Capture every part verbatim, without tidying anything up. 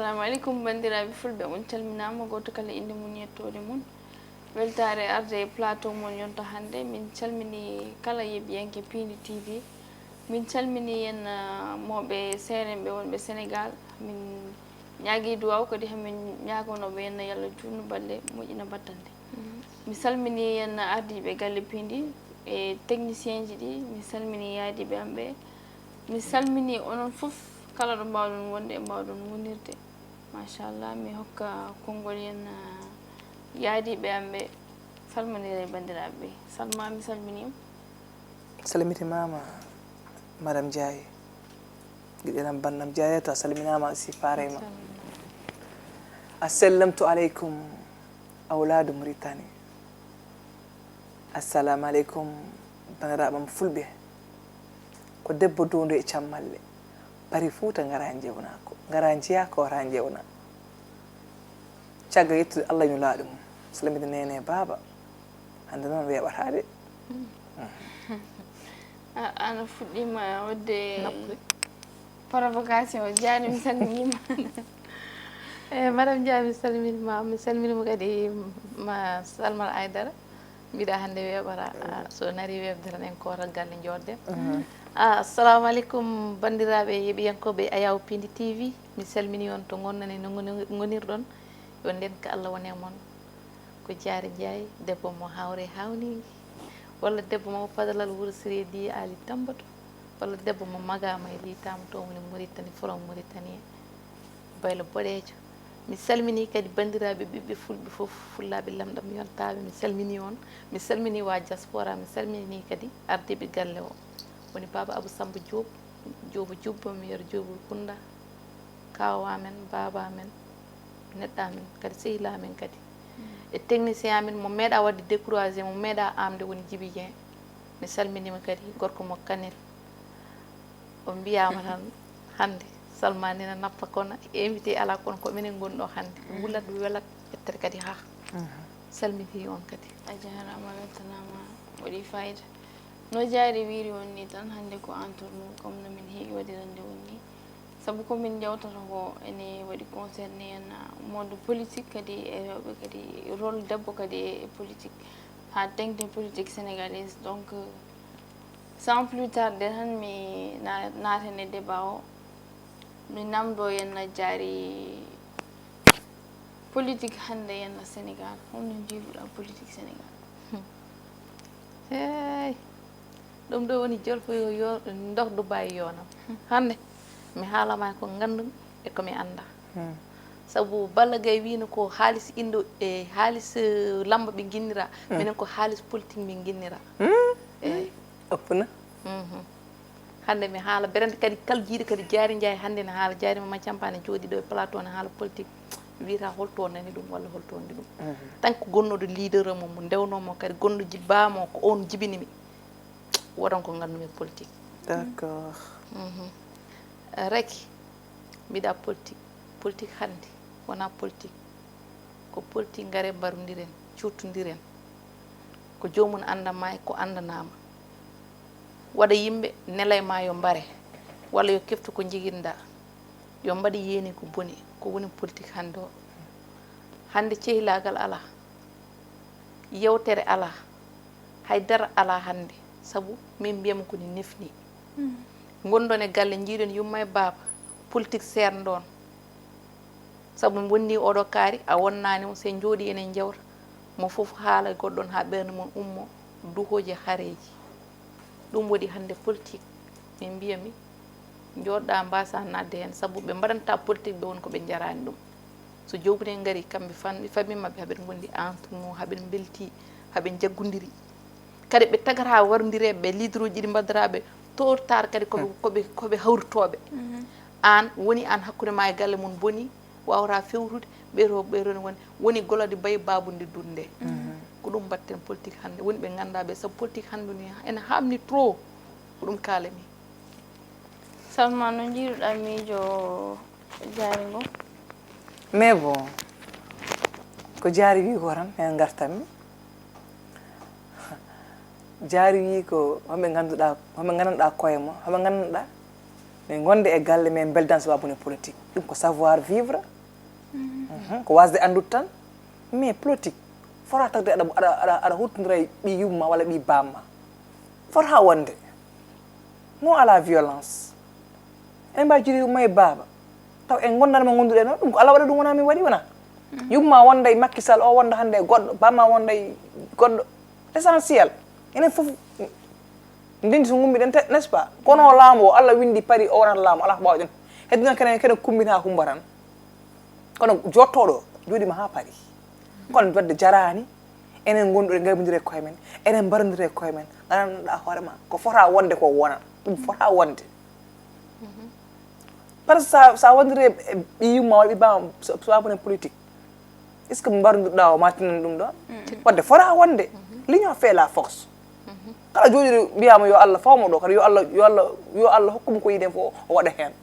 Assalamu aleykum, banndiraaɓe fulɓe, on calminaama, gooto kala innde mum, yettoode mum. Weltaare arde e plateau mon yonta hannde. Min calmini kala yeɓiyanke Piindi T V. Min calmini yen, ah, mooɓe seerenɓe wonɓe Sénégal. Min ñaagi duwaaw kadi, hamin ñaagonooɓe yen Yalla juutnu balɗe, moƴƴina battande. Mi salmini yen ardiiɓe galle Piindi e technicien ji ɗi. Mi salmini yaadiiɓe am ɓe. Mi salmini onon fof, kala ɗo mbaawɗon wonde e mbaawɗon wonirde. Machallah, mi hokka konngol yen, ah, yaadiiɓe am ɓe, salmonire e banndiraaɓe ɓe. Salma, mi salminiima. Salmitimaama, Madame Ndiaye. Giɗelam bannam Ndiaye, to a salminaama, si faarema. Assalamtu aleykum, awlaadu Muritani. Assalamu aleykum, banndiraaɓe am fulɓe. Ko debbo downdu e cammalle. Bari Fuuta ngara njewna ko, ngara njiya ko ra njewna. Caggal yettude Allah e Nulaaɗo mum, salminde neene e baaba. Hannde noon weeɓataa de. A, an a fuɗɗiima waɗde provocation, Diary, mi salminiima. Eyi, Madame Ndiaye, mi salminiima, mi salminiima kadi ma Salma Aidara. Mbiɗa hannde weeɓataa, a, so nari weeɓde tan en kootat galle njooɗden. A, assalamu aleykum, banndiraaɓe yeɓiyankooɓe Ayaw Piindi T V. Mi salmini on to ngonɗon e no ngoni-, ngonirɗon. Yo ndenka Allah won e mon. Ko Diary Ndiaye, debbo mo Hawre Hawniinge, walla debbo mo Padalal Wuro Siree Di Aali Tamboto, walla debbo mo Magaama e Liitaama, toon woni Muritani, from Muritani, Baylo Boɗeejo. Mi salminii kadi banndiraaɓe ɓiɓɓe fulɓe fof, fullaaɓe lamɗam yontaaɓe, mi salminii on. Mi salminii waa diaspora, mi salminii kadi ardiiɓe galle o, woni Baaba Abou Samba Diop, Joobo Jubbo, mi wiyata Joobo Kunda, kaaw amen, baaba amen, neɗɗo amen kadi, sehilaa amen kadi. E technicien amen mo meeɗaa waɗde découragé, mo meeɗaa aamde, woni Djiby Dieng. Mi salminiima kadi, gorko mo Kanel. O mbiyaama tan hannde, Salma nena nappa kono invité alaa, kono ko minen ngoni ɗo hannde. Wulat welat, ƴettere kadi haa. Salminii on kadi. A jaaraama, weltanaama, waɗi fayida. No Diary wiyri on nii tan, hannde ko entre nous, comme no min heewi waɗirande on nii. Sabu ko min njewtata ko ene waɗi concerné en, ah, monde politique kadi e rewɓe kadi, rôle debbo kadi e, e politique, haa teŋti politique sénégalaise. Donc, euh, sans plus tarder tan, mi na-, naaten e débat o. Mi namndoo yen Diary, politique hannde yen Sénégal, holno njiiruɗaa politique Sénégal? Hey, ɗum ɗo woni jolfo yo, yo ndox Dubai yonam. Hannde mi haalama ko nganndu-mi e ko mi annda. Sabu Balla Gaye wiino ko haalis indo e haalis, eh, lamba ɓe nginnira, minen ko haalis politique min nginnira. Eyi. Ëpp na. Hannde mi haala berende kadi, kala jiiɗo kadi Diary Ndiaye hannde ne haala, Diary Mama Thiampa ne jooɗi ɗo e plateau ne haala politique, wiyata holto nani ɗum walla holto nani ɗum. Tant que gonnooɗo leader mo, mo ndewnoo mo kadi, gonɗo jibbaa mo, ko on jibini mi, wodan ko nganndu-mi politique. D'accord. Rek, mbiɗa politique, politique hannde wonaa politique. Ko politique, ngare mbarondiren, cuutondiren. Ko joomum annda ma e ko anndanaa ma. Waɗa yimɓe nela e ma yo mbare, walla yo keftu ko njigirɗaa, yo mbaɗ yeeni ko boni, ko woni politique hannde o. Hannde cehilaagal alaa, yewtere alaa, hay dara alaa hannde, sabu min mbiyam ko ni nefni. Ngonɗon e galle, njiiɗon yumma e baaba, politique seerndon. Sabu mi wonni oɗo kaari, a wonnaani mo, so en njooɗii enen njewta, mo fof haala e goɗɗon haa ɓernde mum ummo, duhooji e hareeji. Ɗum waɗi hannde politique, min mbiya mi, njooɗɗaa mbaasaa naatde heen, sabu ɓe mbaɗanta politique ɓe woni ko ɓe njaraani ɗum. So joomum en ngarii, kamɓe fam-, famille maɓɓe, haɓen ngondi entre nous, haɓen mbeltii, haɓen njaggondiri. Kadi ɓe tagata warondireeɓe, ɓe leaderuuji ɗi mbaɗataa ɓe, tôt ou tard kadi ko ɓe, ko ɓe, ko ɓe hawritooɓe. Aan woni aan hakkunde maa e galle mum boni, waawataa fewtude, ɓeeto, ɓeeto ne woni, woni golade bayi baabunde dunde. Ko ɗum mbaɗten politique hannde, woni ɓe nganndaa ɓe, sabu politique hannde ni ene haamni trop, ko ɗum kaalami. Salma, no njiiruɗaa miijo Diary ngo? Mais bon, ko Diary wi ko tan, heen ngartanmi. Diary wi ko homɓe ngannduɗaa, homɓe nganndanɗaa koye mon, homɓe nganndanɗaa. Min ngonde e galle, min mbeldan sababu ne politique. Ɗum ko savoir vivre. Mhm. Ko wasde anndude tan. Mais politique fota tagde aɗa aɗa aɗa aɗa huttondira e ɓii yumma walla ɓii bamma. Fota wonde. Non à la violence. Eɗen mbawi jiidude yumma e baaba taw en gondano mo gonduɗen o, ɗum ko Allah waɗa, ɗum wona min waɗi wona. Yumma wonda e Macky Sall, o wonda hannde e goɗɗo, bamma wonda e goɗɗo. L'essentiel enen fof ndendi so gummiɗen, n'est-ce pas? Kono o laamu o Allah windi pari, o wonata laamu, ala ko ɓawɗen. Heddi noon kene kene kumbina kumba tan. Kono jottoɗo jooɗima ha pari. Kono wadde jarani. Enen gonduɗe ngaybodire e koye men, enen mbarondire e koye men, gandanɗa hoore ma ko fota wonde ko wona. Ɗum fota wonde. Par ce que sa sa wondire e ɓiyumma walla ɓiɓama, soit bonen politique, est ce que mbarondirɗa o ma tinan ɗum ɗon? Wadde fota wonde. L'union fait la force. Kala jooɗiɗo mbiyama yo Allah fawmo ɗo kadi, yo Allah yo Allah yo Allah hokkumo ko yiɗen fof o waɗa hen.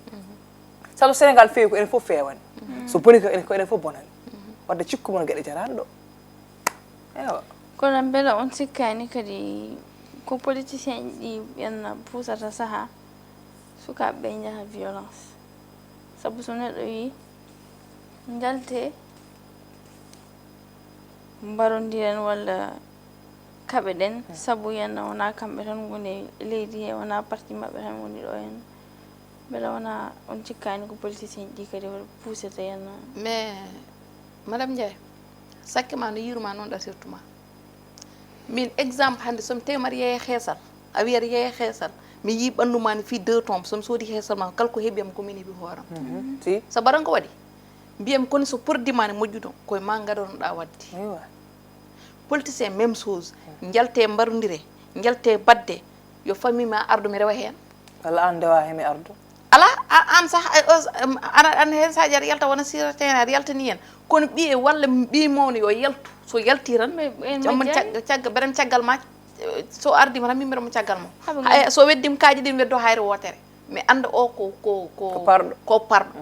Sabu Sénégal feewi ko enen fof fewani. So boni ko enen ko enen fof bonani. Wadde cikku mon gueɗe jarani ɗo. Ewa. Kono mbela on sikkani kadi ko politicien ji ɗi ɓenna puusata saha sukaɓe ɓe jaaha violence? Sabu so neɗɗo wi njalte mbarondiren walla kaɓe ɗen sabu yenna wona kamɓe tan ngoni e leydi he, wona parti maɓɓe tan woni ɗo henna. Mbela wona on cikkani ko politicien ji ɗi kadi puusata yenna? Mais madame Ndiaye, sakke ma no yiruma noon ɗatirtuma. Min exemple hannde somi tawi mbaɗa yeeya heesal, a wiyata yeeya heesal, mi yii ɓanndu ma ne fii deux tombes, somi soodi heesal ma kala ko heɓi am ko min heɓi hooram. Si. Sabu aɗa ko waɗi? Mbiyam kono so produit ma ne moƴƴuno koye ma gadanoɗa waɗde. Politicien même chose, njalte mbarondire, njalte badde, yo famille ma ardu mi rewa heen. Walla an ndewa hemi ardu. Ala an sax aɗa an heen saji aɗa yalta wona sur le terrain aɗa yaltani heen, kono ɓiye walla ɓiy mawno yo yaltu, so yalti tan jommon cagga beɗen caggal ma. So ardima tan min mbeɗa mo caggal mo. Hay so weddima kaaji ɗin weddo hayre wootere, mi anda o ko ko ko parɗo. Ko parɗo.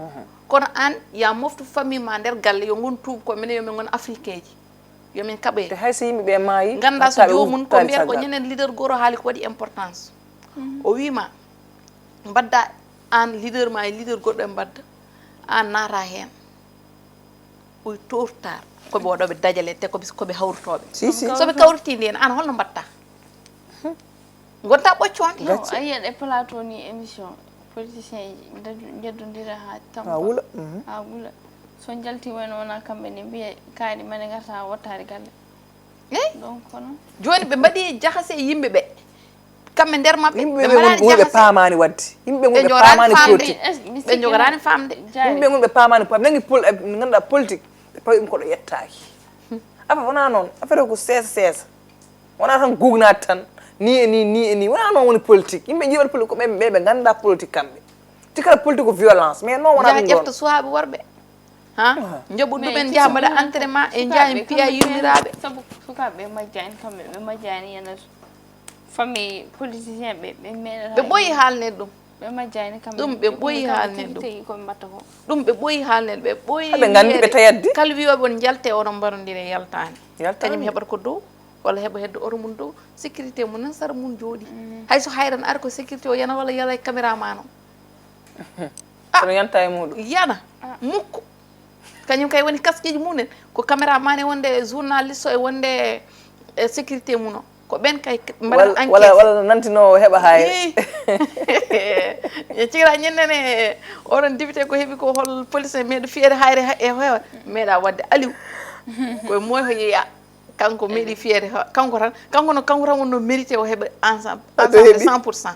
Kono an ya moftu famille ma nder galle, yo ngon tuuba ko minen, yo min ngon africain ji, yo min kaɓoye. Te hay so yimɓe ɓe maayi ganda so jomum ko mbiyata ko ñanden leader goro haali ko waɗi importance. O wima mbadda an leader ma e leader goɗɗo e mbadda, an naata hen. Ɓuri towtitaar ko ɓe waɗooɓe dajale te ko ɓe hawritooɓe. So ɓe kawritii ndeen, aan holno mbaɗtaa? Ngontaa ɓoccoonde. No a yiyat e plateau ni émission politicien ji njeddondira haa tampa, haa wula. So njaltii wayno wonaa kamɓe ne mbiya kaari mane ngarta haa wottaari galle. Eey. Donc kono jooni ɓe mbaɗi jahase e yimɓe ɓe. Kamɓe nder maɓɓe yimɓe ɓe woni ɓe paamaani waɗde. Yimɓe ɓe woni ɓe paamaani politique. Ɓe njogaani faamde. Yimɓe ɓe woni ɓe paamaani politique. Nangi pol ngannduɗaa politique ɓe pawi ɗum koɗo yettaaki. Affaire wonaa noon. Affaire ko seesa seesa. Wonaa tan gugnaade tan ni e ni ni e ni, wonaa noon woni politique. Yimɓe njiiwaɗ politique ko ɓe ɓe ɓe ngannduɗaa politique kamɓe. Ti kala politique ko violence mais noon wonaa ɗum ɗoon. Ƴefta suwaaɓe worɓe. Ha? Njoɓu ɗumen njaha mbaɗa entraînement e njaha en piya yummiraaɓe. Sabu sukaaɓe ɓe majjaani kamɓe ɓe majjaani yana famille politicien ɓe ɓe meeɗata. Ɓe ɓooyi haalneede ɗum. Ɓe majjaani kamɓe. Ɗum ɓe ɓooyi haalneede ɗum. Tigi ko ɓe mbatta ko. Ɗum ɓe ɓooyi haalneede ɓe ɓooyi. Ɓe nganndi ɓe tayat di. Kala wiyooɓe on njaltee onon mbarondire yaltaani. Yaltaani. Kañum heɓata ko dow walla heɓa hedde oto mum dow sécurité mum nan sara mum jooɗi. Hay so hayran ari ko sécurité o yana walla yala e caméra ma no. Kono yanta e muɗum. Yana mukko. Kañum kay woni kaskeji mumen ko caméra mane wonde journaliste o e wonde e sécurité mum o ko ɓen kay mbaɗa enquête wala nantinowo heɓa hayre. Ɓe cikira ñennene oɗon député ko heɓi ko hol police meɗo fiyede hayre e hewa meɗa wadde aliw koye moy ko yeeya. Kanko meeɗi fiyede kanko tan kanko no kanko tan wonno mérité o heɓa ensemble ensemble cent pour cent.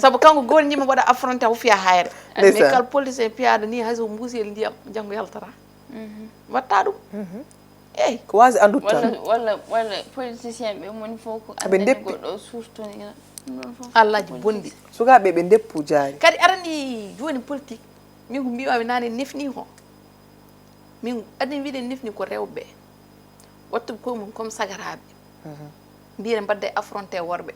Sabu kanko goto jimmi waɗa affronté o fiya hayre mais kala politicien piyaɗo ni hayso mbuusiyel ndiyam janngo yaltata watta ɗum. Eyyi ko wasi andude tan walla walla politicien ɓe moni fof ko ɓe deppi goɗɗo surtonina ɗum ɗon fof allaji bonɗi. Sukaɓe ɓe deppu jaari kadi arani joni politique min ko mbiwami nane nefni ko min adin wiɗen nefni ko rewɓe wattuɓe koye mum comme sagaraɓe. Mbiyen mbadda e affronté worɓe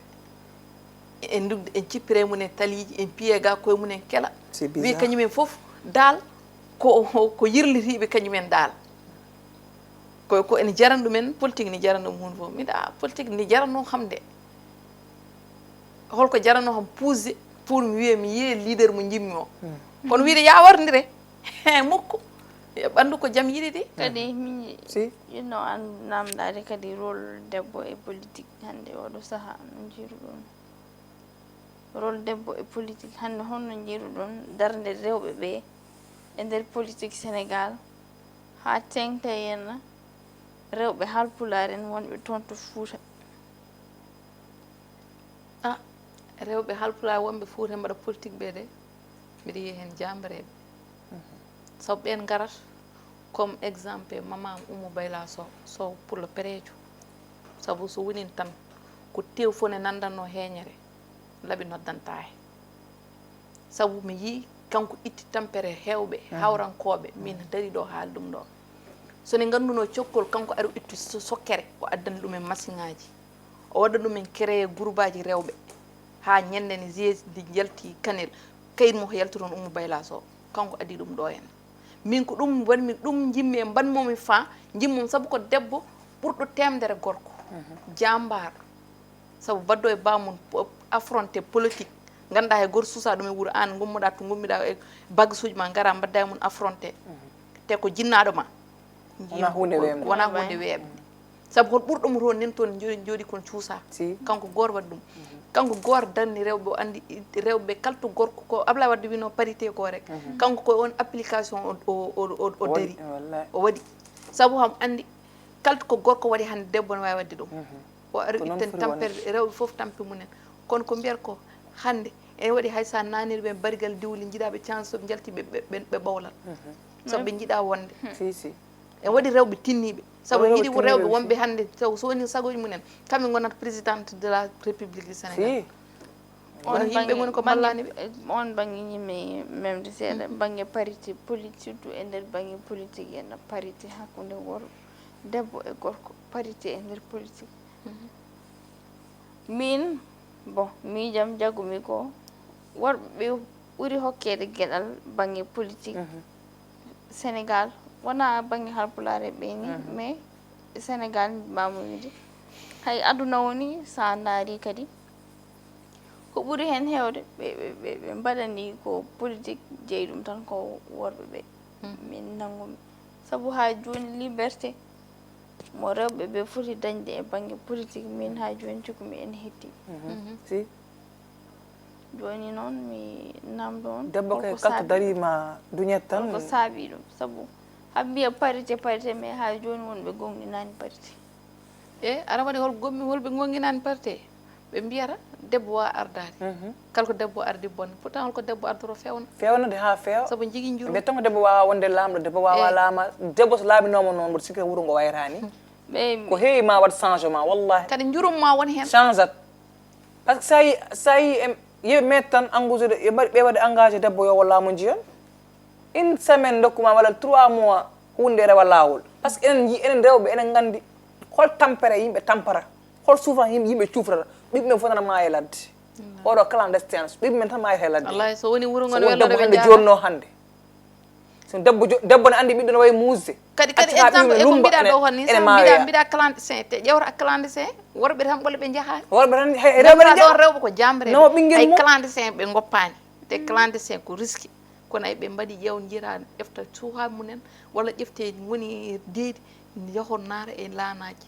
en dugde en cippire mum en taliji en piye ga koye mum en kela wiye kañumen foof dal ko ko yirlitiɓe kañumen dal ko ko ene jarani ɗumen politique ne jarani ɗum hunde fof mbiɗa politique ne jarano xam de holko jarano xam pousse pour mi wiye mi yiye leader mo jimmi o kono wiide ya warndire mukko. Ɓanndu ko jam yiɗi de. Kadi mi Si. Yiɗno an namdaade kadi rôle debbo e politique hannde oɗo saha no jiruɗon. Rôle debbo e politique hannde honno jiruɗon darnde rewɓe ɓe e nder politique Sénégal, haa teŋta henna rewɓe halpulaar en wonɓe toon to Fuuta? Ah, rewɓe halpulaar wonɓe Fuuta mbaɗa politique ɓe de, mbiɗa yiya heen jaambareeɓe. Sabu ɓeen ngarat comme exemple mama am Oumou Bayla Sow, Sow Pullo Pereejo. Sabu so wonii tan ko tew fof ne nanndanno heeñere, laɓi noddantaa he. Sabu mi yii kanko itti tampere heewɓe hawrankooɓe, min darii ɗo haali ɗum ɗo. So ne ngannduno cokkol, kanko ari o itti so- sokkere, o addani ɗumen masiŋaaji. O waɗa ɗumen créé groupe aji rewɓe. Haa ñannde ne siège ndi yalti Kanel, kayit mo ko yalti toon Oumou Bayla Sow, kanko addi ɗum ɗo henna. Min ko ɗum waɗmi, ɗum njimmi e mbaɗmomi fa, njimmum sabu ko debbo ɓurɗo teemdere gorko. Jaambaar. Sabu baɗɗo e bamum affronté politique. Ngannduɗaa hay gooto suusaa ɗum e wuro, aan ngummoɗaa to ngummiɗaa e bagage uji ma, ngaraa mbaɗdaa e mum affronté. Te ko jinnaaɗo ma. Wonaa huunde weeɓnde. Wonaa huunde weeɓnde. Sabu hol ɓurɗo mo toon nen toon jooɗi jooɗi kon cuusaa. Si. Kanko goor waɗi ɗum. Kanko goor darni rewɓe, o anndi rewɓe kala to gorko ko Ablaye Wade wino parité ko rek. Kanko ko on application o o o o- o Waɗi, dari. Wallahi. O waɗi. Sabu ham anndi kala ko gorko waɗi hannde debbo ne waawi waɗde ɗum. O ari Ko noon itten foti tampere rewɓe fof tampi mumen. Kono ko mbiyata ko hannde ene waɗi hay so a naaniri ɓe barigal diwli, njiɗaa ɓe chance, so ɓe njalti ɓe ɓe ɓe ɓawlal. Sabu ɓe njiɗaa wonde. Si si. E waɗi rewɓe tinniiɓe. Sabu Waɗi yiɗi rewɓe rewɓe tinniiɓe, wonɓe hannde, sabu so woni sagoji mumen, kamɓe ngonata présidente de la République du Sénégal. Si. Kono yimɓe ngoni ko ballani ɓe. On bannge ñimmi memde seeɗa, bannge parité politique, surtout e nder bannge politique, en parité hakkunde worɓe, debbo e gorko, parité e nder politique. Min, bon, miijam jagumi ko worɓe ɓe ɓuri hokkeede geɗal bannge politique. Sénégal, wonaa bannge halpulaar e ɓe ni, mais Sénégal, mbaamu wiide, hay aduna woni, so a ndaari kadi, ko ɓuri heen heewde, ɓe, ɓe, ɓe, ɓe mbaɗani ko politique, jeyi ɗum tan ko worɓe ɓe. Min nanngumi. Sabu haa jooni liberté mo rewɓe ɓe foti dañde e bannge politique, min haa jooni cukumi ene hetti. Si. Jooni noon mi namdo on. Debbo kay Holko kala to saabi? Dariima duñat tan. Holko saabi ɗum? Sabu haɓe mbiya parité, parité, mais haa jooni wonɓe goonɗinaani parité. E aɗa waɗi hol gommi holɓe goonɗinaani parité? Ɓe mbiyata debbo waawa ardaade. Kala ko debbo ardi bonde. Pourtant holko debbo ardoro fewna. Feewnade haa feewa. Sabu jigi njuru. Nde tan ko debbo waawa wonde laamɗo, debbo waawa Eh. laama. Debbo so laaminaama noon, mboɗo sikki wuro ngo wayrani. Ɓe Ko heewi ma waɗ changement, wallahi. Kadi njurum ma woni heen. Change at. Parce que so a yi, so a yi, em, yimɓe met tan engagé, ɓe mbaɗi, ɓe waɗi engagé debbo yo o laamu njiyon. Une semaine ndokkuma walla trois mois, huunde rewa laawol. Parce que enen nji, enen rewɓe, enen nganndi hol tampere yimɓe tampara. Hol souffrance yimɓe, yimɓe cufrata. Ɓiɓɓe men fof tan maaya e ladde. Oɗo clandestin, ɓiɓɓe men tan maayata e ladde. Wallahi, so woni wuro So ngol won welno debbo ɓe hannde njaha. Jooɗno hannde. So debbo jo-, debbo ne anndi ɓiɗɗo ne wayi muusde. Kadi kadi Acca haa exemple ɓiɓɓe e ko lumba mbiɗa ene, ɗo hon ni, ene so maayoya. Mbiɗa mbiɗa clandestin te ƴewta clandestin, worɓe tan ɓole ɓe njaha. Worɓe tan he Ngonɗaa rewɓe ɗon njaha. Rewɓe ko jamre. Nawa ɓinngel Hay mum. Clandestin ɓe ngoppaani. Te clandestin ko risque. Kono ay ɓe mbaɗi ƴeew njiraa ƴefta suuhaa mumen walla ƴefte ngoni deedi, yahon naara e laanaaji.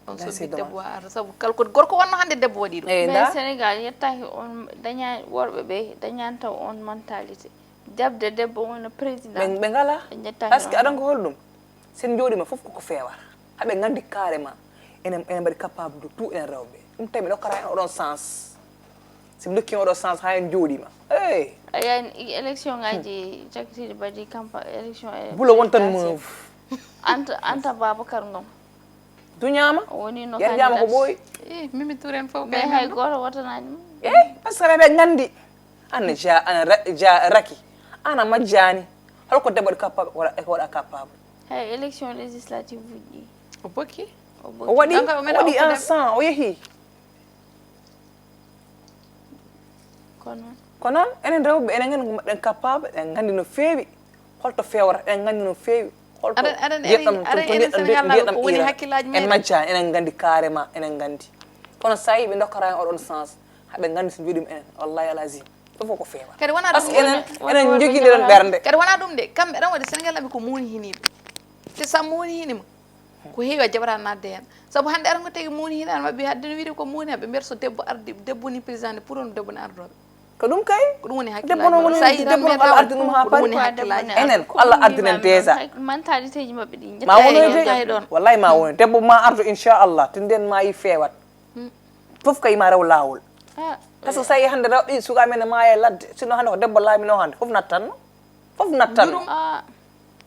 On Merci, soddi dommage. Debbo ara sabu kala ko gorko wonno hannde debbo waɗi ɗum. Eyi, Mais nda. Sénégal yettaaki on dañaani, worɓe ɓe dañaani taw on mentalité. Jaɓde debbo wona président. Ɓe, ɓe ngala. Ɓe njettaaki Parce que on. Aɗa ko holɗum? Sen jooɗima fof koko feewa. Haɓe nganndi carrément. Enen, enen mbaɗi capable de tout enen rewɓe. Ɗum tawi mi ɗokkata en oɗon sens. Si mi ɗokki oɗo sens haa en jooɗima. Hey! A yaani élection ngaji cakkitiiɗi mbaɗi campagne élection e Bulo won tan présidentielle. Move. Anta, Anta Babacar Ngom. Duñaama. O woni no Yer jaama ko candidat. Ɓooyi. Eh, Mimi Touré en fof Mais kay hay nanɗo. Gooto wotanani mo. Eyi, parce que rewɓe nganndi. An ne ja, an ra, ja, raki. An a majjaani. Holko debbo waɗi capable, waɗa, ko waɗa capable. Hay élection législative uji ɗi. O bokki. O O bokki. waɗi, Donc, o meɗa o waɗi okkude en cent, o yehi. Kono Ko noon, enen rewɓe, enen nganndi ko mbaɗɗen capable, eɗen nganndi no feewi. Holto feewrata, eɗen nganndi no feewi. Holto Aɗa, aɗa, ndiyaɗam, aɗa, to, to enen ndiyaɗam, Sénégal ndiyaɗam ko woni iira. hakkillaaji En meɗen. Majjaani, enen nganndi carrément, enen nganndi. Kono so a yii ɓe ndokkata en oɗon sens, haɓe nganndi so jooɗima enen. Wallahi alazim. Fof ko feewal. Kadi wonaa Parce que ɗum enen enen njogiɗiren ɓernde. Kadi wonaa ɗum de, kamɓe ɗan waɗi Sénégal ɓe ko mooni hiniiɓe. Te sa mooni hiniima, ko heewi a jaɓataa naatde heen. Sabu hannde ara ngo tagi mooni hinaani maɓɓe, haddino wiide ko mooni, ɓe mbiyata so debbo ardi, debbo ni président ne pour on debbo ne ardooɓe. Ko ɗum kay. Ko ɗum woni Debbo noon woni hakkillaaji. debbo noon Allah ardini ɗum haa paari. Hakkillaaji. Enen ko Allah ardinen déjà. Mentalité ji maɓɓe ɗi Ma wonoy Tawi de. ɗon. Wallahi ma wonoy. Debbo ma ardo inchallah. Te nden ma yi feewat. Fof kay ma rew laawol. Ah, Parce que sa yi hannde raw ɗi sukaaɓe men ne maaya e ladde. Sinon hannde ko debbo laamino hannde. Fof nattanno. Fof nattanno. ah,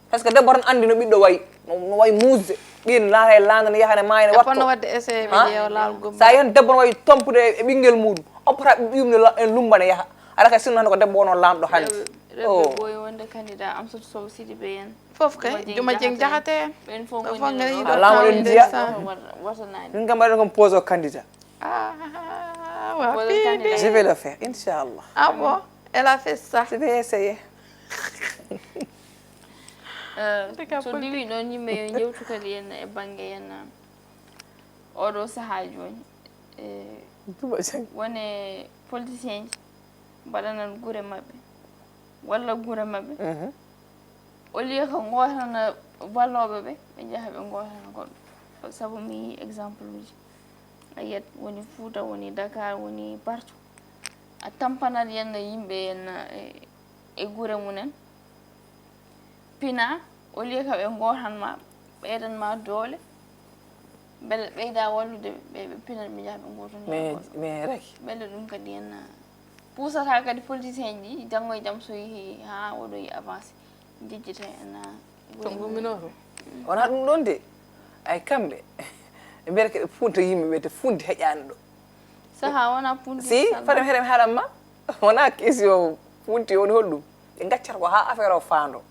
Parce que debbo tan anndi no ɓiɗɗo wayi. No no wayi muusde. Ɓiyen laata e laana ne yaha ne maaya ne E watto. Ponno waɗde essai ɓe Ha? Ƴeewa laawol gomma. Sa yi hannde debbo no wayi tompude e ɓinngel muɗum. Oppata ɓiyum ne la- en lumba ne yaha. Aɗa kay sinno hannde ko debbo wonoo laamɗo hannde. Oh. Ɓooyi wonde candidat Amsatou Sow Sidibé en. Fof kay Juma Jeng Jahate en. Ɓen fof Ɗo ngoni fof ngari ɗo. yiɗo Alaa taw woni nde ndiya. sa. Wata- wata nani. Min kam mbaɗen ko pose o candidat. Ah, wa Wala piiɓe. candidat. Je vais le faire, inchallah. Ah bon, elle a fait ça. Je vais essayer. Eh, Te ka so politique. Diwi ɗon yimɓe yo jewtu kadi en e bannge en oɗo sahaa jooni. Eh, Duba jang. Wone politicien ji mbaɗanan gure maɓɓe walla gure maɓɓe Mhm. Au lieu ko ngootana wallooɓe ɓe, ɓe njaha ɓe ngootana goɗɗo. Sabu mi yii exemple uji. A yiyat woni Fuuta, woni Dakar, woni partout. A tampanat yenna yimɓe yenna e, e gure mumen. Pina, au lieu ko ɓe ngootan ma, ɓeydan ma doole. Mbele ɓeyda wallude ɓe, ɓe pinat ɓe njaha ɓe ngootana Mais goɗɗo. mais rek. Mbele ɗum kadi yenna puusata kadi politicien ji janngo e jam so yehi haa oɗo yi avancé. Jejjita en, ah, To ngumminoo to. Wonaa ɗum ɗoon de. Ay kamɓe. Ɓe mbiyata ko ɓe punta yimɓe ɓe te fundi heƴaani ɗo. Saha wona pundi Si, salma. Fatim heɗem haɗam ma. Wonaa question funti woni holɗum. Ɓe ngaccata ko haa affaire o faando.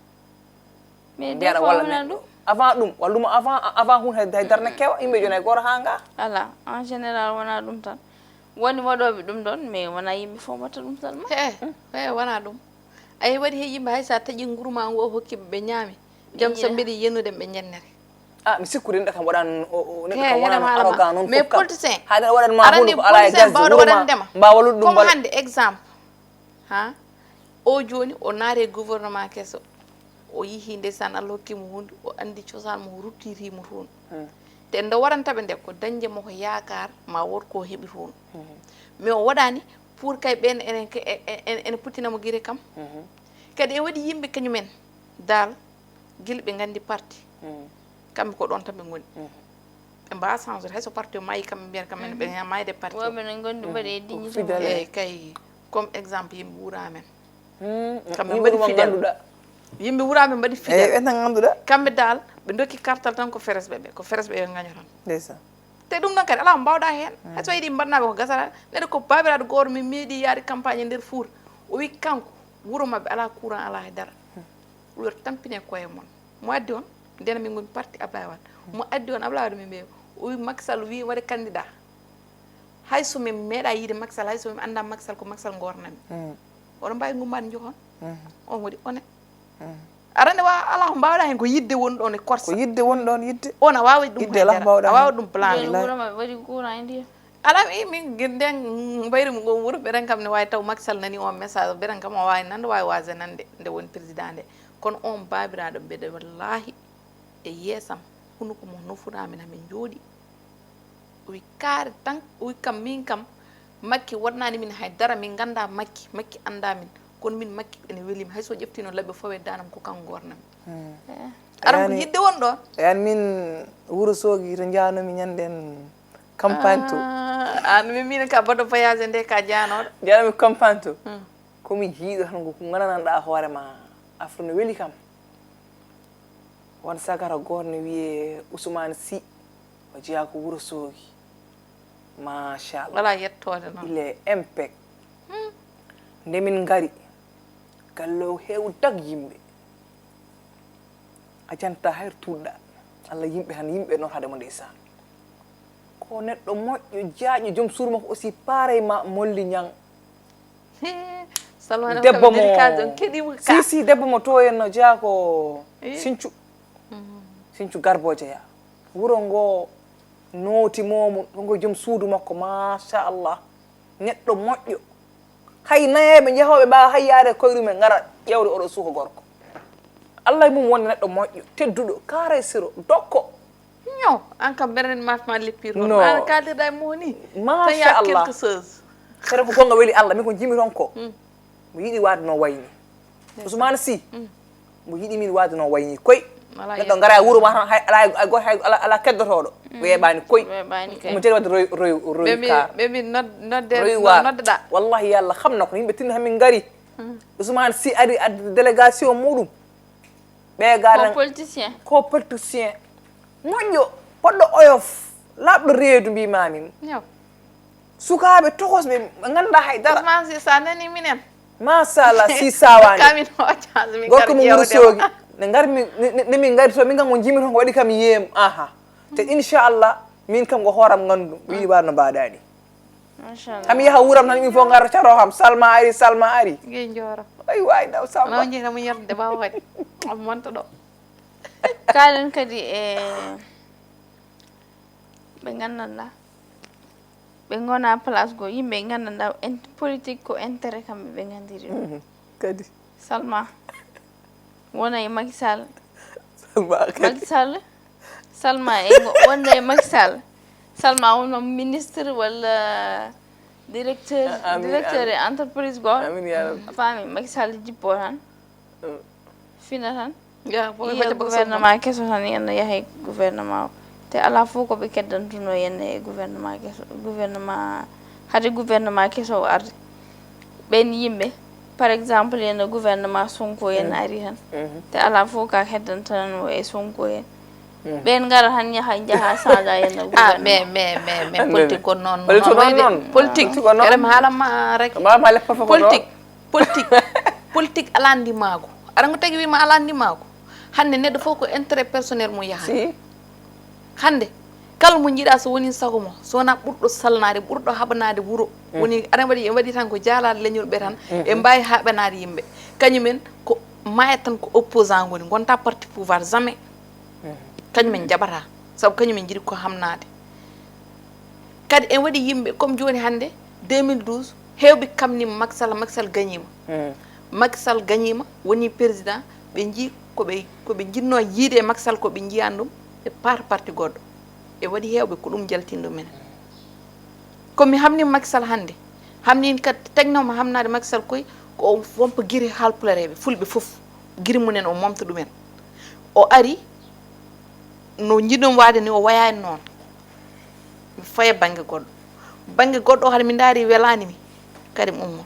Mais des Mbiyaɗa fois walla wona neɗɗo. ɗum. Avant ɗum, walla ɗum avant avant hunde hay darna kewa, yimɓe jooni hay gooto haa nga. Ala, en général wona ɗum tan. Woni waɗooɓe ɗum ɗon, mais wona yimɓe fof mbaɗta ɗum tan ma. He, he, wonaa ɗum. Ayi waɗi he yimɓe hay so a taƴi nguru ma ngo hokki ɓe ɓe ñaami. Jam so Iya. Mbeɗi yenude ɓe njennere. Ah, mi sikkude neɗɗo kam waɗan o- o- neɗɗo He, kam waɗan heɗam haala ma. arrogant noon Mais fof kam. politicien. Hay neɗɗo waɗan ma Aɗa hunde anndi ko alaa e politicien gas mbawɗo wuro ma waɗandema. mbawa luɗɗum Comme mbaɗa. Hannde exemple. Ha? O jooni o naati e gouvernement keso. O yihi ndeysaan Allah hokki mo huunde, o anndi cosaan mo, o ruttiri mo toon. Te nde waɗanta ɓe nde ko dañde mo ko yaakaar ma wood ko heɓi toon. Mais o waɗaani pour kay ɓeen ene ene puttina mo gire kam. Kadi e waɗi yimɓe kañumen daal gila ɓe nganndi parti. Kamɓe ko ɗoon tan ɓe ngoni. Ɓe mbaa changé hay so parti o maayi kamɓe mbiyata kamɓe ɓe mayde parti o. Woɓɓe ne ngondi mbaɗi e dignité Fidèle. Mum. Eyyi kay, comme exemple yimɓe wuura men. Kamɓe Yimɓe mbaɗi mo fidèle. Ngannduɗaa. Yimɓe wuura men mbaɗi Eyyi fidèle. Ɓen tan ngannduɗaa. Kamɓe daal ɓe ndokki kartal tan ko feres ɓe ɓe ko feres ɓe yo gaño tan. Ndeysaan. Te ɗum noon kadi alaa ko mbawɗa heen. Hay so yiɗi mbaɗnaɓe ko gasata neɗɗo ko babiraɗo goto min meeɗi yaade campagne e nder Fuuta. O wi kanko wuro maɓɓe alaa courant alaa e dara. O wi tampine koye mon. Mo addi on ndena min ngoni parti Ablaye Wade. Mo addi on Ablaye Wade min mbiya o wi Macky Sall wi waɗe candidat. Hay so min meeɗa yiide Macky Sall hay so min annda Macky Sall ko Macky Sall gornami. Oɗon mbawi gummade jokon. On waɗi one. Arande wa ala ko mbawɗa hen ko yidde woni ɗon e Ko korsa. Yidde won ɗon yidde. On a wawi ɗum Yidde ala ko mbawɗa a hen. Wawi ɗum plan. Joni Wallahi. Wuro maɓɓe waɗi courant e ndiyam. Ala mi min nden mbayri mo ngon wuro ɓeren kam ne wawi taw Macky Sall nani on message ɓeren kam o wawi nande wawi wase nande nde woni président nde. Kono on babiraɗo mbeɗe wallahi e yeesam hunuko mo nofuramin hamin jooɗi. O wi kaari tan o wi kam min kam Makki waɗnani min hay dara min ganda Makki Makki anda min. Kono min Makki ene welimi hay so ƴeftino labbe fowe danam ko kanko gornami. Aran ko yidde won ɗon. Yan min wuro soogi to janomi ñanden campagne to. An min min ka bodo voyage nde ka janoɗo. Janomi campagne to. Komi jiiɗo tan ko gandananɗa hoore ma afro no weli kam. Won sagara goto ne wiye Ousmane Sy. O jeyaa ko wuro soogi. Machallah. Wala yettoode noon. Il est impec. Nde min ngari galle o heewi tag yimɓe. A janta hayr tuɗɗa. Allah yimɓe tan yimɓe noon haade mo ndeysaan. Ko neɗɗo moƴƴo jaaƴo joom suur makko aussi paarey ma molli ñang. Salmane Debbo mo délicate on keɗima ka. Si si debbo mo to en no jeyaa ko Sincu. Sincu Garbo jeyaa. Wuro ngo nooti momum ko ngo joom suudu makko machallah. Neɗɗo moƴƴo. Hay nayeeɓe jehooɓe mbaawa hay yaade koye ɗumen, ngara ƴeewde oɗo suuka gorko. Allah e mum wonde neɗɗo moƴƴo, tedduɗo, kaaresiro, dokko. Ñaw, an kam berɗe ma ma leppir hono. No. An kaldirɗa e mo ni. Tan ya Machallah. Quelque chose. Kere ko gonga weli Allah, min ko jimi toon ko. Mm. Mo yiɗi waade no wayni. Ndeysaan. Ousmane Sy. Mm. Mo yiɗi min waade no wayni koy. Wala neɗɗo yetto. Ngara e wuro ma tan, hay ala, hay goto, hay ala, ala keddotooɗo. Mm. Weeɓaani koy. Weeɓaani koy. Mo jeli wadde roy, roy, roy ɓe mbi, kar. Ɓe mbi nod-, nodde, roy no-, waar. Noddeɗa. Wallahi yalla xam na ko yimɓe tinno hamin ngari. Mm. Ousmane Sy ari addi délégation muɗum. Ɓe ko garan politicien. Ko politicien. Moƴƴo, poɗɗo oyof, laaɓɗo reedu mbimami. Yo. Sukaaɓe tokosɓe ɓe ngannda hay dara. Ousmane Sy sa nani minen. Machallah, si sawaani. Kamin o chance min gorko kadi mo wuro ƴeewde soogi. Ma. Ne ngarmi, ne, ne, ne min ngari to, min kam ko jimi toon ko waɗi kam yeem. Aha. Te inchallah, min kam ko hooram nganndu, mi yiɗi waɗ no mbaɗani. Machallah. Kam yaha wuram tan, min fof ngarta caro kam. Salma ari, Salma ari. Gey jooro. Ay, way daw Salma. Law jeena mo yerde ɓawo kadi. Am monto ɗo. Kalen kadi e ɓe nganndanɗa. Ɓe ngona place goo, yimɓe nganndanɗa en-, politique ko intérêt kamɓe ɓe nganndiri ɗum. Mhm. Kadi. Salma. Wona e Macky Sall. Salma kadi. Macky Sall. Salma e ngo-, wonde e Macky Sall. Salma wonno ministre walla directeur, a, ami, directeur ami. E entreprise goto. Amin ya Rabbi. A faami, Macky Sall jippo tan. Mm. Fina tan. Ya, ko yiya gouvernement keso tan, yenno yaha e gouvernement o. Te alaa fof ko ɓe keddantuno yenno e gouvernement keso, gouvernement, hade gouvernement keso o arde. Ɓen yimɓe, par exemple, yenno gouvernement Sonko yenno ari tan. Mhm. Te alaa fof ka keddantanano e Sonko en. Mhm. Ɓen ngara tan yaha, jaha saga yenno gouvernement. Ah, mais, mais, mais, mais politique ko noon, politique ko noon. Politique ko noon. Erem haalama rek. Politique. Politique, politique alaa ndimaagu. Aɗa ngo tagi wiima alaa ndimaagu. Hannde neɗɗo fof ko intérêt personnel mum yaha. Si. Hannde, kala mo njiɗa so woni sago mo, so wona ɓurɗo salnaade, ɓurɗo haɓanaade wuro. Mm. Woni, aɗa waɗi, en waɗi tan ko jaalaade leñol ɓe tan, mm-hmm, ɓe mbaawi haɓanaade yimɓe. Kañumen ko maaya tan ko opposant ngoni, ngonta parti pouvoir, jamais. Mm. Kañumen njaɓata, sabu kañumen njiɗi ko hamnaade. Kadi en waɗi yimɓe, comme jooni hannde, deux mille douze, heewɓe kamnima Macky Sall, Macky Sall gañima. Mm. Macky Sall gañima, woni président, ɓe njii ko ɓe, ko ɓe njiɗno yiide e Macky Sall, ko ɓe njiyaani ɗum, ɓe paata parti goɗɗo. E waɗi heewɓe ko ɗum jaltini ɗum en. Ko mi hamnima Macky Sall hannde, hamnini kadi tegnoma hamnaade Macky Sall koy, ko o wompa giri haalpulareeɓe, fulɓe fof, giri mumen o momta ɗumen. O ari, no njiɗnoo waade ni, o wayaani noon. Mi faya bannge goɗɗo. Bannge goɗɗo o, hade mi ndaari welaani mi, kadi mi ummoto.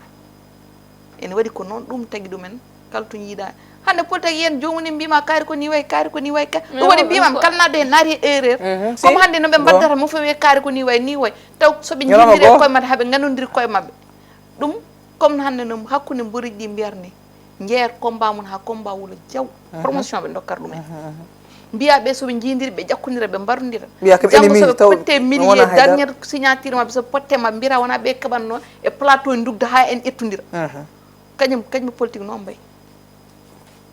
Ene waɗi ko noon ɗum tagi ɗumen, kala to njiiɗa. Hannde politique yen joomum en mbima kaari ko ni wayi, kaari ko ni wayi ka. Ɗum waɗi mbimam kala naatde heen naati e erreur. Mhm, comme si. Hannde no ɓe mbaddata mo fof wiye kaari ko ni wayi, ni wayi. Taw so ɓe njiidiri e koye maɓɓe, haɓe ngannondiri koye maɓɓe. Ɗum, comme hannde no hakkunde mboriiji ɗi mbiyata ni, njeeyat combat mum haa combat wula jaw. Mhm. Promotion ɓe ndokkata ɗum en. Mhm, mhm. Mbiya ɓe so ɓe njiidiri, ɓe ƴakkondira, ɓe mbarondira. Mbiya kam janngo ennemi so ɓe taw potte mi wona milier hay dara. Dernière signature maɓɓe, so potte maɓɓe mbira wona ɓe keɓatno e plateau en ndugda haa en ƴettondira. Mhm. Kañum, kañum politique noon mbayi.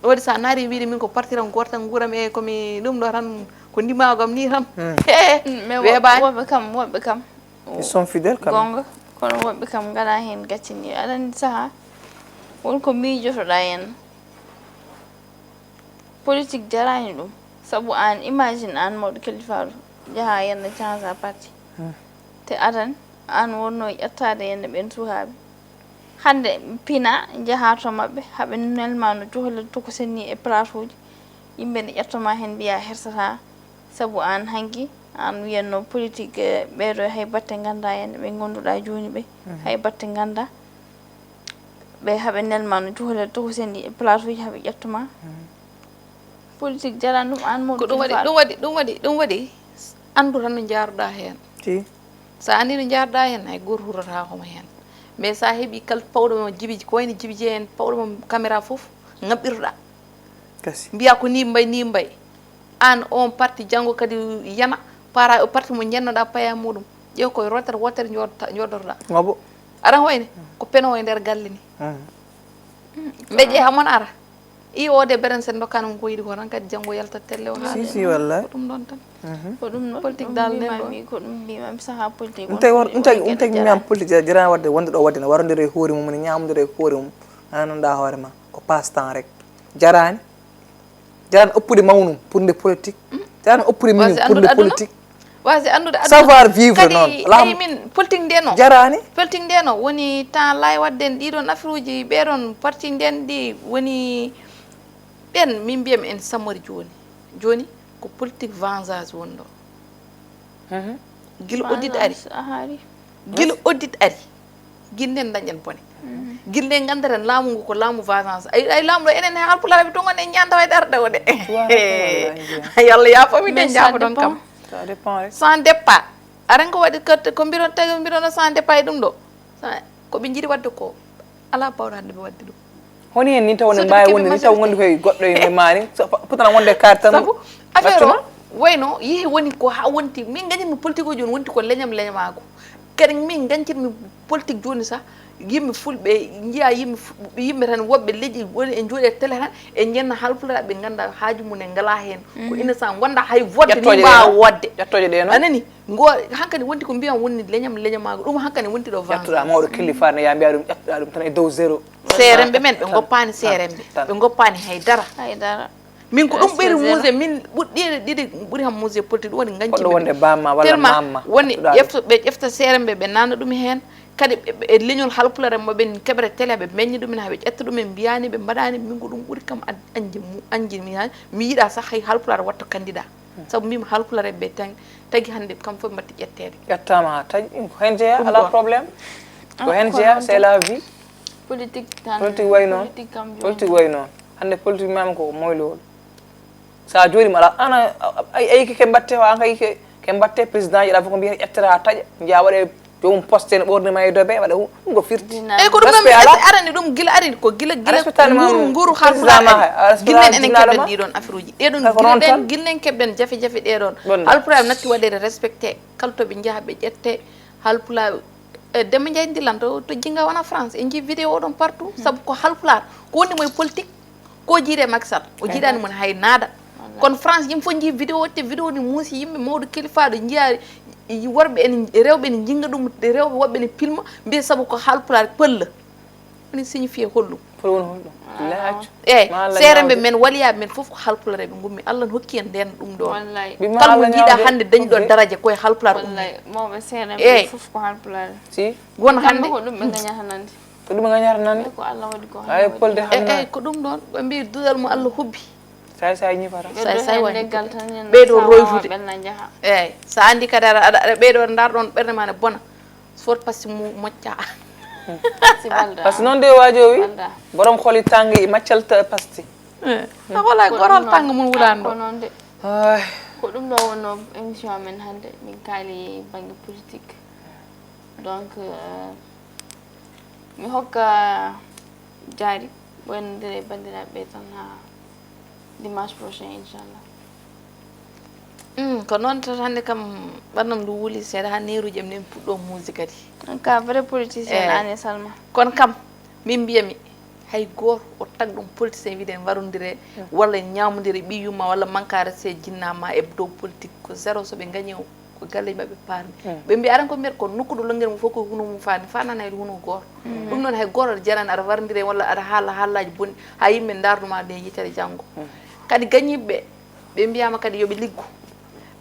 Ɗum waɗi so a naari wiide min ko parti tan gooto tan nguuram e ko mi ɗum ɗo tan ko ndimaagu am ni tan. Hmm. Mais wo-, weeɓaani. Woɓɓe kam, woɓɓe kam. Ils sont fidèles quand même. Goonga, kono woɓɓe kam ngalaa heen gaccini. Aɗa anndi sahaa, won ko miijotoɗaa heen. Politique jaraani ɗum. Sabu aan, imagine aan mawɗo kelifaaɗo, njahaa heen no change parti. Hmm. Te adan, aan wonnoo ƴettaade heen ɓeen suhaaɓe. Hannde pina, njahaa to maɓɓe, haɓe nelma no cohlel tokosel ni e place uji. Yimɓe ne ƴettoma heen mbiya hersataa. Sabu aan hanki, aan wiyatno politique, eh, ɓeeɗo hay batte ngannda heen, ɓe ngannduɗaa jooni ɓe, mhm, hay batte ngannda. Ɓe haɓe nelma no cohlel tokosel ni e place uji haɓe ƴettoma. Mhm. Politique jarani ɗum aan mawɗo kilifa. Ko ɗum waɗi, ɗum waɗi, ɗum waɗi, ɗum waɗi, anndu tan no njaaruɗaa heen. Si. So a anndi no njaaruɗaa heen, hay gooto hurrataako ma heen. Mais so a heɓii kala pawɗo mo jibiji, ko wayno jibiji en, pawɗo mo caméra fof, ŋaɓɓirɗaa. Kasi. Mbiya ko ni mbay, ni mbay. Aan on parti janngo kadi yana, para o parti mo njennoɗaa paya muɗum. Ƴeew koye rotere wotere njooɗota-, njooɗotoɗaa. Ngabo. Aɗa hoyne? Ko peno e nder galle ni. Mhm. Mbeƴe hamon ara. I o de beren sen dokkano ko yiɗi ko tan kadi janngo yalta telle o haala. Si, si, wallay. Ko ɗum ɗon tan. Mhm. Ko ɗum ɗon, politique ɗum dal nden ɗo. Mbimami, ko ɗum mbimami saha politique on. Ɗum tagi war-, ɗum tagi, ɗum tagi mi am politique jara, jara wadde, wonde ɗo wadde ne warondira e hoore mum, ne ñaamodira e hoore mum. Ana nanɗa hoore ma. Ko passe temps rek. Jarani. Jarani oppude mawnum pour nde politique. Jarani oppude minimum pour nde politique. Wasi anndude aduna. Savoir vivre noon. Kadi min politique nde no. Jarani. Politique nde no woni temps lay wadden ɗiɗon affaire uji ɓeɗon parti nden ɗi woni ɓen min mbiyam en samori joni. Joni ko politique vengeance woni ɗo. Mhm. Gila audit ari. Gila audit ari. Gila nden dañen bone. Mhm. Gila nden gandaren laamu ngu ko laamu vengeance. Ay, ay laamu ɗo enen he halpulaar ɓe to ngon en ñanda way darde o de. Yalla ya fami den jafo don kam. Ça dépend rek. Sans départ. Aran ko waɗi ko, ko mbiron tawi mbiron sans départ e ɗum ɗo. Sa-, ko ɓe njiɗi waɗde ko, alaa baawɗo hannde ɓe waɗde ɗum. Honi heen ni taw ne mbaawi wonde ni, taw wonde koye goɗɗo e maani, so pa-, potana wonde kaari tan. Sabu affaire o wayno yehi woni ko haa wonti, min ngañirmi politique o jooni wonti ko leñam leñamaago. Kadi min ngañirmi politique jooni sah, yimɓe fulɓe, njiya yimɓe fu-, yimɓe tan woɓɓe leƴƴi woni e jooɗi e télé tan, e njenna halpulaar ɓe ngannda haaju mum en ngalaa heen. Ko innocent, gonda hay woɗde ni mbaawa woɗde. Ƴettooje ɗe noon. A nani? Ngo hankadi wonti ko mbiyan woni leñam leñamaago. Ɗum hankadi wonti ɗo vent. Ƴettuɗa mawɗo killifaade, ya mbiya ɗum, ƴettuɗa ɗum tan e dow zéro. Seeremɓe men, ɓe ngoppaani seeremɓe. Ɓe ngoppaani hay dara. Hay dara. Min ko ɗum ɓeyri muuse, min ɓuɗɗiiɗe ɗiɗi ɓuri ham muuse politique, ɗum woni ngañci. Koɗo wonde bamma walla mamma. Tellement woni ƴefta, ɓe ƴefta seeremɓe, ɓe nanna ɗum heen. Kadi ɓe, ɓe, e leñol halpulaar en mo ɓen keɓre télé, ɓe meññi ɗum en, haa ɓe ƴetta ɗum en, mbiyaani ɓe mbaɗaani, min ko ɗum ɓuri kam ad-, añde mu-, añde mi haa, mi yiɗa sax hay halpulaar watta candidat. Sabu mbimi halpulaar en ɓe tan, tagi hannde kam fof mbaɗti ƴetteede. Ƴettaama haa taƴi, ko heen jeyaa, alaa problème. Ko heen jeyaa, c'est la vie. Politique tan, politique way noon. Politique kam jooni. Politique way noon. Hannde politique mami ko moylowol. Sa jooɗiima ala, an a, a, a, a yiyi ke mbaɗte o, an kay ke, ke mbaɗte président ji, aɗa fof ko mbiyata ƴettata haa taƴa, njiya waɗe joomum poste ne ɓoorni ma e dobe, waɗa hu-, ɗum ko firti. Eyyi, ko ɗum ɗon mi arani ɗum gila ari, ko gila, gila nguuru, nguuru halpulaar en. Gila enen keɓɗen ɗiɗon affaire uji. Ɗeɗon gila ɗen, gila en keɓɗen jafe-jafe ɗeɗon. Halpulaar natti waɗede respecté, kala to ɓe njaha ɓe ƴette, halpulaar, e Demba Ndiaye Ndilane to, to Jinga wona France, en njii vidéo oɗon partout, sabu ko halpulaar, ko woni mo e politique. Ko jiide Macky Sall, o jiidaani mon hay naada. Kono France, yimɓe fof njii vidéo, te vidéo ni muusi yimɓe, mawɗo kilifaaɗo, njiya worɓe ene, rewɓe ene njinga ɗum, rewɓe woɓɓe ene pilma, mbiya sabu ko halpulaar pël la. Woni signifie holɗum? Pël woni holɗum? Eyyi, seeremɓe men, waliyaaɓe men fof ko halpulaar ɓe ngummi. Allah ne hokki en nden ɗum ɗo. Kala mo njiiɗa hannde dañi ɗo daraja koye halpulaar ummi. Mawɓe seeremɓe fof ko halpulaar. Si. Won hannde ko ɗum ɓe gañata nande. Ko ɗum gañata nande. Ko Allah waɗi ko. Ay, polde hannde. Eyyi, ko ɗum ɗon. Ɓe mbi duɗal mo Allah hubbi. Say say ñifata. Say say waɗi. Ɓeydo royfude. Eyyi, sa andi kadi aɗa, aɗa, aɗa ɓeydo ndar ɗon ɓernde ma ne bona. Sot pasti mo mocca. Parce que noon de waajo wi. Borom xoli tàng yi maccal ta pasti. Eyyi. A wala goral tàng mun wulando. Ko noon de. Ay. Ko ɗum ɗo wonno émission amen hannde. Min kaali bannge politique. Donc, euh, mi hokka jaari wonde e banndiraaɓe tan haa dimanche prochain, inchallah. Mm, ko noon tan hannde kam ɓannam ndu wuli seeɗa haa neeruji am nen puɗɗo muusi kadi. Ka vrai politicien. Eyyi. An e Salma. Kono kam min mbiyami hay gooto o tag ɗum politicien wiide en warondire walla en ñaamondire ɓiy yumma walla manka rese jinnama e dow politique ko zéro so ɓe gañi o. Ko galleji maɓɓe paarmi. Ɓe mbi aran ko mbiyata ko nokku ɗo longel mum fof ko huno mum faani, faanani hay huno gooto. Ɗum noon hay gooto aɗa jarani aɗa warondire walla aɗa haala haalaaji bonɗi haa yimɓe ndaarnuma nde yitere janngo. Kadi gañiiɓe ɓe mbiyama kadi yoɓe liggo.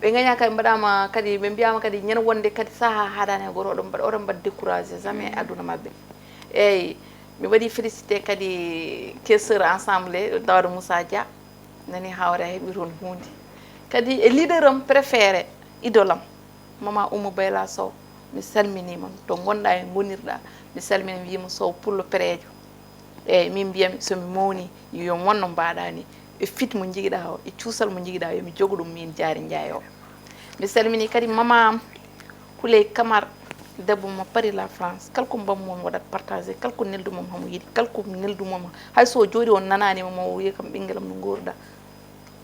Ɓe gaña kadi mbaɗama kadi ɓe mbiyama kadi ñande wonde kadi saha haadani hay gooto oɗon mbaɗa oɗon mbaɗa découragé jamais e aduna maɓɓe. Eyyi, mi waɗi félicité kadi questeur ensemble Daouda Moussa Dia. Nani hawre a heɓi toon huunde. Kadi e leader am préféré, idole am, Mama Oumou Bayla Sow, mi salminiima to ngonɗa e ngonirɗa. Mi salmini mi wiima Sow pullo pereejo. Eyyi, min mbiyami somi mawni yo mi won no mbaɗa ni. E fit mo njigiɗa o, e cuusal mo njigiɗa o, yo mi jogo ɗum min Jaari Njaay o. Mi salmini kadi mama am Houley Camara, debbo mo Paris la France. Kala ko mbammi mo mi waɗat partagé, kala ko neldu mo mi hamo yiɗi, kala ko neldu mo mi, hay so o jooɗi o nanaani mo, mo o wiya kam ɓinngel am no nguurɗa.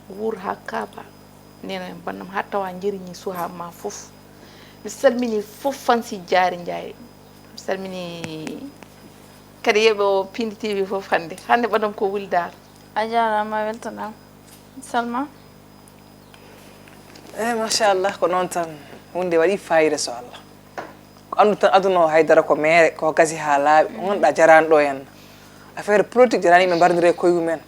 Wuur haa kaaba, nena en bannam haa tawa njeriñi suhaa ma fof. Mi salmini fof fansi Jaari Njaay. Mi salmini kadi yeɓe o Pindi T V fof hannde. Hannde ɓadam ko wuli daar. A jaaraama, a weltanaama. Salma? Eh, machallah, ko noon tan. Huunde waɗi fayida so Allah. Ko anndu tan aduna o haydara ko meere, ko gasi haa laaɓi. O ngannduɗaa jaraani ɗo en. Affaire politique jaraani ɓe mbarnire koye mumen.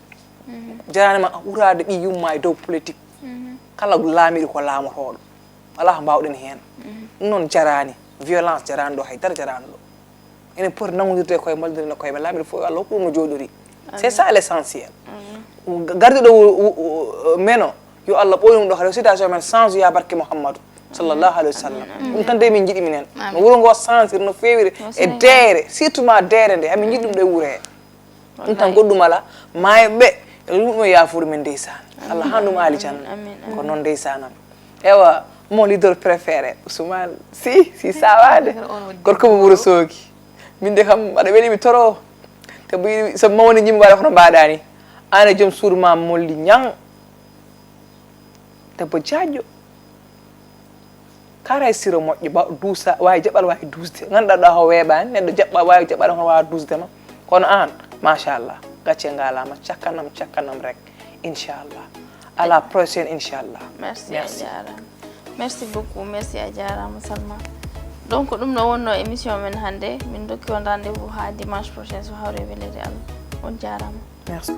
Jaraani ma ɓuraade ɓi yumma e dow politique. Kala laamiɗo ko laamotooɗo. Alaa ko mbaawɗen heen. Ɗum noon jaraani. Violence jaraani ɗo, haydara jaraani ɗo. Enen poti nanngondirde koye mbaldirde koye men laamiɗo fof Allah hokku ɗum no jooɗori. C'est ça l'essentiel. Gardiɗo meno yo Allah ɓooyum ɗo kadi situation men change ya barke Mouhammadou sallallahu alayhi wa sallam. Ɗum tan de min jiɗi minen no wuro ngo changer no feewiri e deere surtout ma deere nde hamin jiɗi ɗum ɗo e wuro he. Ɗum tan goɗɗum ala maayo ɓe yo ɗum ɗum yaafuɗo men ndeysaan. Allah han ɗum alijanna. Ko noon ndeysaanam. Ewa, mon leader préféré Ousmane si si sawaade. Gorko mo wuro soogi. Min de kam aɗa weli mi toro. Te buyi so mawni jimmi mbaɗa kono mbaɗa ni. An e joom suudu ma molli ñang. Debbo jaajjo. Karay siro moƴƴo ba duusa waawi jaɓal waawi duusde. Ngannduɗaa ɗo ko weeɓaani neɗɗo jaɓɓa waawi jaɓal hono waawa duusde ma. Kono aan machallah gacce ngalaama cakkanam cakkanam rek. Inchallah. À la prochaine inchallah. Merci a jaaraama. Merci beaucoup, merci a jaaraama Salma. Donc ɗum ɗo wonno émission men hannde, min dokki on rendez-vous haa dimanche prochain so hawre weleede Allah. On jaaraama. Merci.